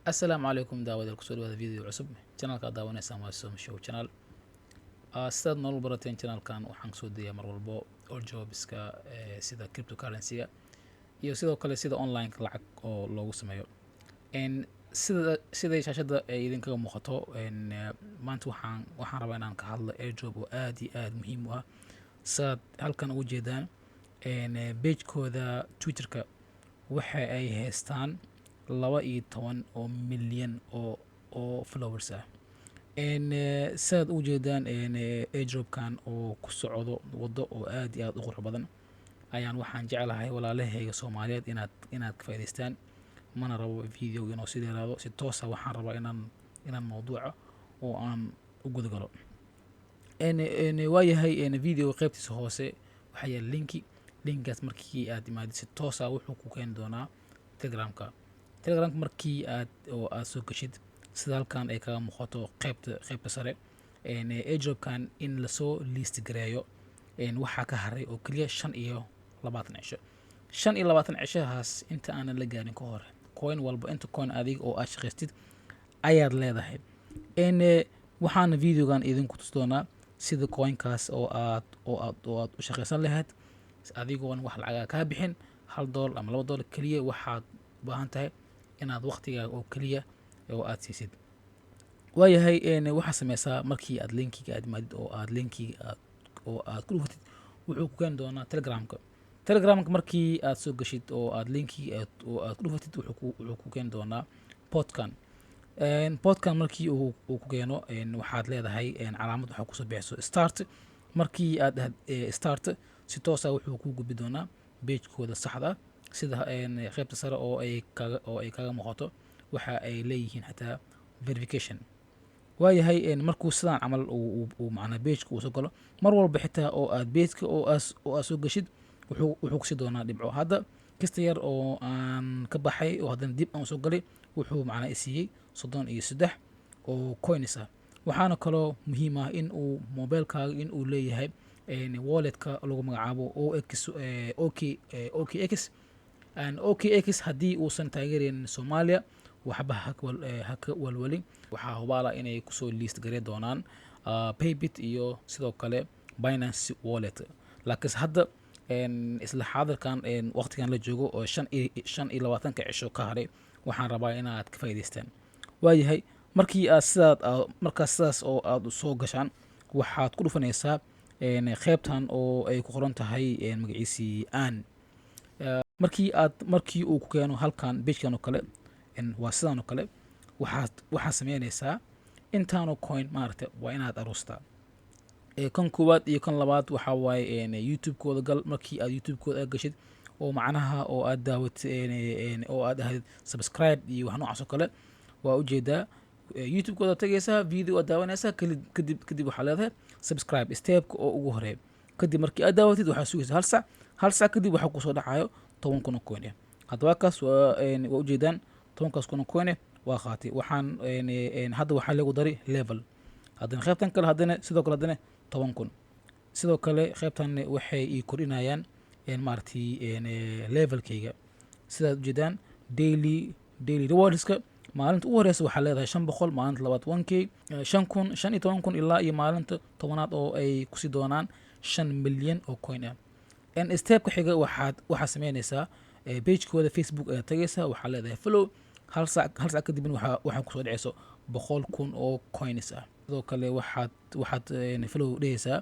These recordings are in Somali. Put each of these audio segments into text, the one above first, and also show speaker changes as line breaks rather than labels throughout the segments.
Assalaamu calaykum daawadayaal, kusoo dhawaada video cusub. Channelka aad daawanaysaan waa Som Show channel. Sidaad nolol barateen, channelkan waxaan kusoo dayaa mar walbo all jobska sida cryptocurrency-ga iyo sidoo kale sida online lacag oo loogu sameeyo. Sida siday shaashadda ay idinkaga muuqato, maanta waxaan rabaa inaan ka hadlo airdrop oo aad iyo aad muhiim u ah. Sidaad halkan ugu jeedaan pagekooda Twitterka, waxa ay haystaan 12 oo milyan oo followers ah. Sidaad ugu jeedaan, airdropkan oo ku socdo waddo oo aad iyo aad u qurux badan ayaan waxaan jeclahay walaalahayga Soomaaliyeed inaad ka faa'iidaystaan. Mana rabo video inuu si dheeraado. Si toosa waxaan rabaa inaan mawduuca oo aan u gudagalo. Waayahay, video qaybtiisa hoose waxaa yaala linki. Linkaas markii aad imaadid, si toosa wuxuu ku keeni doonaa Telegramka. Telegramka markii aad oo aad soo gashid, sida halkan ay kaga muuqato qaybta sare, airdropkan in lasoo list gareeyo waxaa ka haray oo keliya 25 cisho. 25 cishahaas inta aanan la gaarin ka hor, coin walba inta coin adiga oo aad shaqaystid ayaad leedahay. Waxaana videogan idinku tusi doonaa sida coinkaas oo aad u shaqaysan lahayd adigoon wax lacagaa kaa bixin, $1 ama $2 keliya. Waxaad u baahan tahay inaad waqtigaaga oo keliya oo aad siisid. Waayahay, waxaa sameysaa markii aad linkiga aad imaadid oo aad linkiga aad oo aad ku dhufatid, wuxuu ku keeni doonaa Telegramka. Telegramka markii aad soo gashid oo aad linkiga aad oo aad ku dhufatid, wuxuu ku keeni doonaa botkan. Botkan markii uu ku keeno, waxaad leedahay calaamad waxaa kusoo bixiso "start". Markii aad "start", si toosa wuxuu ku gudbi doonaa pagekooda saxda ah. Sida qaybta sare oo ay kaga muuqato, waxa ay leeyihiin xataa verification. Waayahay, markuu sidaan camal uu macnaa pageka uu soo galo, mar walba xitaa oo aad pageka oo aad soo gashid, wuxuu kusi doonaa dhibco. Hadda kista yar oo aan ka baxay oo haddana dib aan soo galay, wuxuu macnaa isiiyey 33 oo coins ah. Waxaana kaloo muhiim ah in uu mobilekaaga in uu leeyahay walletka lagu magacaabo OX OK OKX. OKX haddii uusan taageeraynin Soomaaliya, waxba ha ka walwalin. Waxaa hubaala inay kusoo list garey doonaan Bybit iyo sidoo kale Binance Wallet. Laakiinse hadda isla xaadirkan waqtigan la joogo oo 25-ka cisho ka haray, waxaan rabaa inaad ka faa'iidaystaan. Waayahay, markii aad sidaad markaas sidaas oo aad soo gashaan, waxaad ku dhufanaysaa qeybtan oo ay ku qoran tahay magaciisii aan. Markii uu ku keeno halkan pagekan oo kale, waa sidaan oo kale, waxaad sameynaysaa intaanoo coin maaragta waa inaad aruustaa. Kan koowaad iyo kan labaad waxaa waaye YouTube-kooda gal. Markii aad YouTube-kooda aad gashid oo macnaha oo aad daawat oo aad ahayd subscribe iyo wax noocaas oo kale, waa ujeedaa, YouTube-kooda tagaysaa, video aad daawanaysaa. Kadib waxaa leedahay subscribe, stepka oo ugu horeeya. Kadib markii aad daawatid, waxaa sugaysaa hal sac. Hal sac kadib waxaa kusoo dhacayo 10,000 oo coin ah. Haddaba kaas waa ujeedaan, 10-kaas kun oo coin ah waa qaatay. Waxaan hadda waxaa lagu daray level. Haddana qaybtan kale, haddana sidoo kale, haddana 10,000 sidoo kale. Qaybtan waxay ii kordhinayaan maaragtay levelkayga. Sidaad ujeedaan, daily rewardska maalinta ugu horeysa waxaa leedahay 500, maalinta labaad 1K, 5,000, 15,000, ilaa iyo maalinta 10aad oo ay kusii doonaan 5 milyan oo coin ah. Stepka xiga waxaad sameynaysaa pagekooda Facebook ayaad tagaysaa, waxaa leedahay follow. Hal sac kadibna waxaa kusoo dhaceyso 100,000 oo coins ah. Sidoo kale waxaad follow dhehaysaa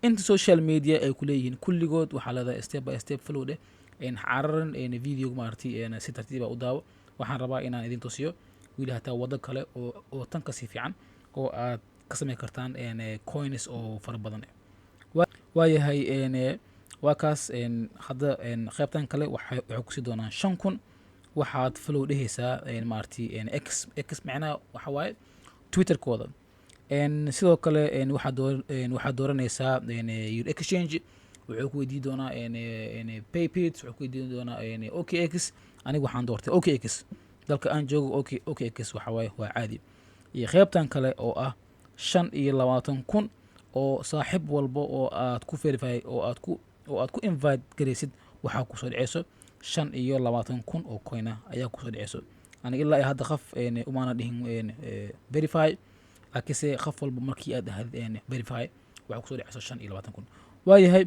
inta social media ay ku leeyihiin kulligood. Waxaa leedahay step by step follow dheh. Cararan video maaragtay si tartiiba u daawo. Waxaan rabaa inaan idin tusiyo weli hataa waddo kale oo tan kasii fiican oo aad ka samayn kartaan coins oo fara badan. Waayahay, waa kaas. Hadda qaybtan kale waxay kusii doonaan 5,000. Waxaad follow dhehaysaa maaragtay X, macnaha waxa waaye Twitterkooda. Sidoo kale waxaad dooranaysaa your exchange. Wuxuu ku weydii doonaa Bybit, wuxuu ku weydiin doonaa OKX. Aniga waxaan doortay OKX. Dalka aan joogo OKX waxa waaye waa caadi. Iyo qaybtan kale oo ah 25,000 oo saaxiib walba oo aad ku verify oo aad ku invite garaysid, waxaa kusoo dhaceyso 25,000 oo coin ah ayaa kusoo dhaceyso. Aniga ilaa iyo hadda qof umaana dhihin verify, laakiinse qof walba markii aad ahayd verify waxaa kusoo dhacayso 25,000. Waayahay,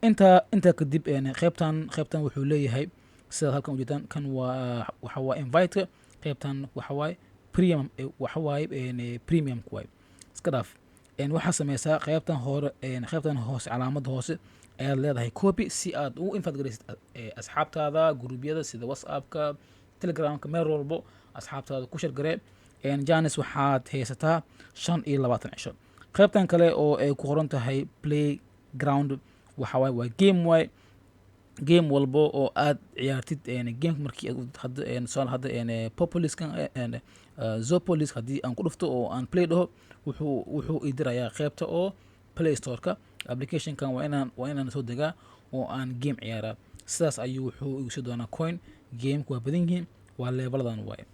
intaa kadib qaybtan wuxuu leeyahay, sidaad halkan ujeedaan, kan waa waxa waa invite. Qaybtan waxa waaye premium, waxa waaye premiumka waaye. Iska dhaaf. Waxaa sameysaa qaybtan hore, qaybtan hoose, calaamadda hoose ayaad leedahay copy, si aad ugu invite garaysid asxaabtaada, guruubyada sida WhatsAppka, Telegramka, meel walbo asxaabtaada ku share garee. Chance waxaad haysataa 25 cisho. Qaybtan kale oo ay ku qoran tahay playground waxa waaye waa game waay. Game walbo oo aad ciyaartid, gameka markii hadda, tusaale hadda populiskan, Zopolis, haddii aan ku dhufto oo aan play dhaho, wuxuu ii dirayaa qaybta oo Play Storeka. Applicationkan waa inaan soo degaa oo aan game ciyaaraa. Sidaas ayuu wuxuu igu sii doonaa coin. Gameka waa badan yihiin, waa leveladan waaye.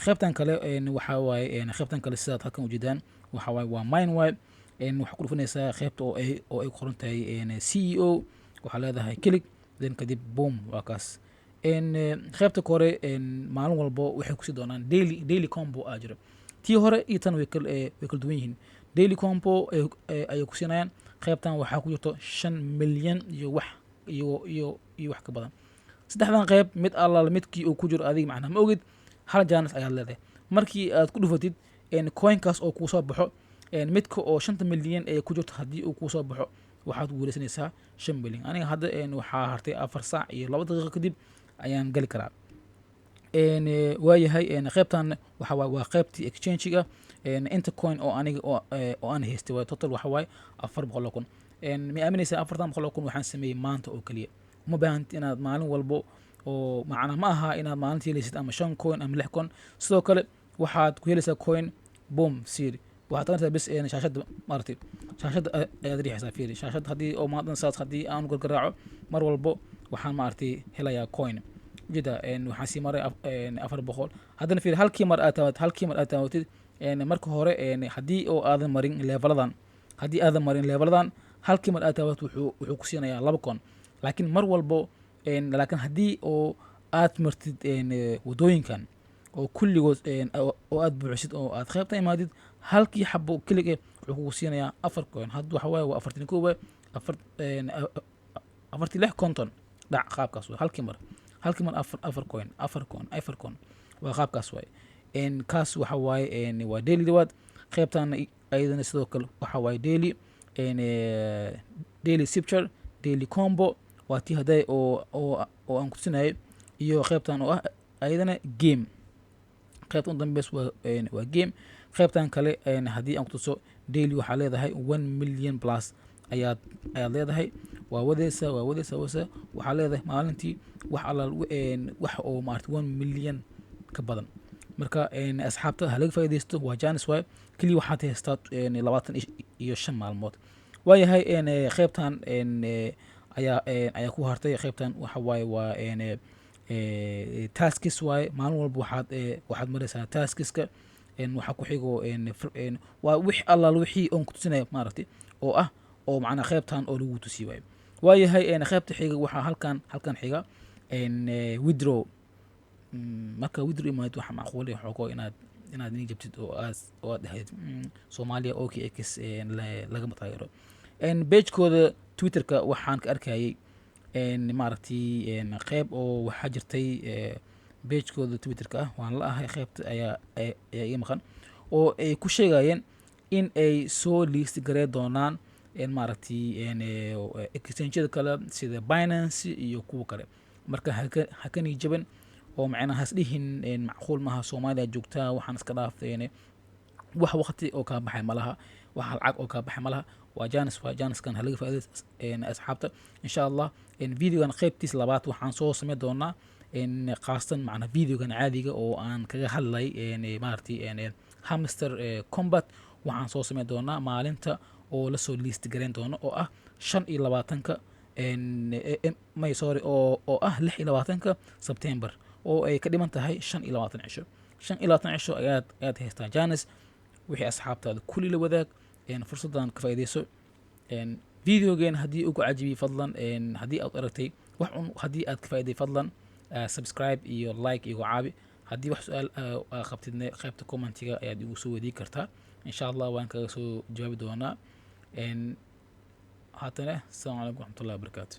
Qaybtan kale waxa waaye, qaybtan kale sidaad halkan ujeedaan, waxa waaye waa mine waay. Waxaa ku dhufanaysaa qaybta oo ay qoran tahay CEO. Waxaa leedahay click, then kadib boom, waa kaas. Qaybta kore maalin walbo waxay kusii doonaan daily combo aa jiro. Tii hore iyo tan way kala duwan yihiin. Daily combo ayay ku siinayaan. Qaybtan waxaa ku jirto 5 milyan iyo wax iyo wax ka badan. Saddexdan qayb mid allaala midkii uu ku jiro adiga macnaha ma ogid. Hal chance ayaad leedahay. Markii aad ku dhufatid coinkaas oo kuu soo baxo, midka oo 5ta milyan ee ku jirto haddii uu kuu soo baxo, waxaad ku guuleysanaysaa 5 milyan. Aniga hadda waxaa hartay 4 saac iyo 2 daqiiqo, kadib ayaan gali karaa. Waayahay, qaybtan waxa waaye waa qaybtii exchange-ga. Inta coin oo aniga oo aan haystay waa total waxa waaye 400,000. Ma aaminaysaa? 400,000 waxaan sameeyey maanta oo keliya. Uma baahantid inaad maalin walbo oo macna ma aha inaad maalintii helaysid ama shan coin ama lix coin. Sidoo kale waxaad ku helaysaa coin. Boom, siri waxaad taganaysaa bes shaashadda, maaragtay, shaashadda ayaad riixaysaa. Fiiri shaashadda, haddii oo maanta saas haddii aan gargaraaco mar walbo, waxaan maaragtay helayaa coin. Ujeeda, waxaan sii maray 400. Haddana fiiri, halkii mar aad taabatid, marka hore haddii oo aadan marin leveladan, haddii aadan marin leveladan, halkii mar aad taabatid wuxuu ku siinayaa laba coin. Laakiin mar walbo, laakiin haddii oo aad martid wadooyinkan oo kulligood oo aad buuxisid oo aad qaybta imaadid, halkii xabo keliga wuxuu kugu siinayaa afar coin. Hadda waxa waaye waa 41 waay, afar, afartii, lix, 50 dhac. Qaabkaas waay. Halkii mar afar, afar coin, afar coin, afar coin, waa qaabkaas waay. Kaas waxa waaye waa daily reward. Qaybtan ayadana sidoo kale waxa waaye daily, daily sipture, daily combo, waa tii hadday oo aan kutusinayay, iyo qaybtan oo ah ayadana game. Qaybta u dambeys waa game. Qaybtan kale haddii aan kutuso, daily waxaa leedahay 1 million plus ayaad leedahay. Waa wadeysa, waa wadeysa, wadeysa. Waxaa leedahay maalintii wax allaal wax oo maarata 1 million ka badan. Marka asxaabta ha laga faaidaysto, waa chance waay. Keliya waxaad haystaa 25 maalmood. Waayahay, qaybtan ayaa ku hartay. Qaybtan waxa waaye waa tasks waaye. Maalin walba waxaad maraysaa taskiska. Waxaa ku xigo waa wix allaal wixii oon kutusinaya, maaragtay, oo ah oo macnaa qaybtan oo lagu tusiye waaye. Waayahay, qaybta xiga waxaa halkan xiga withdraw. Marka withdraw imaad, waxaa macquul ah xoogo inaad nii jabtid oo aad dhahayd Soomaaliya OKX lagama taageero. Pagekooda Twitterka waxaan ka arkayay, maaragtay, qeyb oo waxaa jirtay pagekooda Twitterka ah, waan la ahay, qeybta ayaa iga maqan, oo ay ku sheegayeen in ay soo list garee doonaan, maaragtay, exchangeada kale sida Binance iyo kuwa kale. Marka haka niijaban oo macnaha has dhihin macquul maaha, Soomaaliya joogtaa, waxaan iska dhaaf. Wax waqti oo kaa baxay malaha, wax lacag oo kaa baxay malaha. Waa chance, waa chancekan halaga faa'iidaysto, asxaabta. Insha Allah videogan qaybtiis labaad waxaan soo sameyn doonaa, khaasatan macna videogan caadiga oo aan kaga hadlay, maaragtay, Hamster Combat. Waxaan soo sameyn doonaa maalinta oo lasoo list gareyn doono, oo ah 25-ka, may, sorry, oo ah 26-ka September, oo ay ka dhiman tahay 25 cisho. 25 cisho ayaad haystaa chance. Wixii asxaabtaada kulli la wadaag, fursaddan ka faa'iidayso. Videogeen haddii uu ku cajibiyey, fadlan, haddii aad aragtay wax un, haddii aad ka faa'iiday, fadlan. Subscribe iyo like igu caabi. Haddii wax su-aal aa qabtidne, qaybta commentiga ayaad igu soo weydiin kartaa. Insha Allah waan kaga soo jawaabi doonaa. Haatana asalaamu calaykum waraxmatullahi wabarakaatu.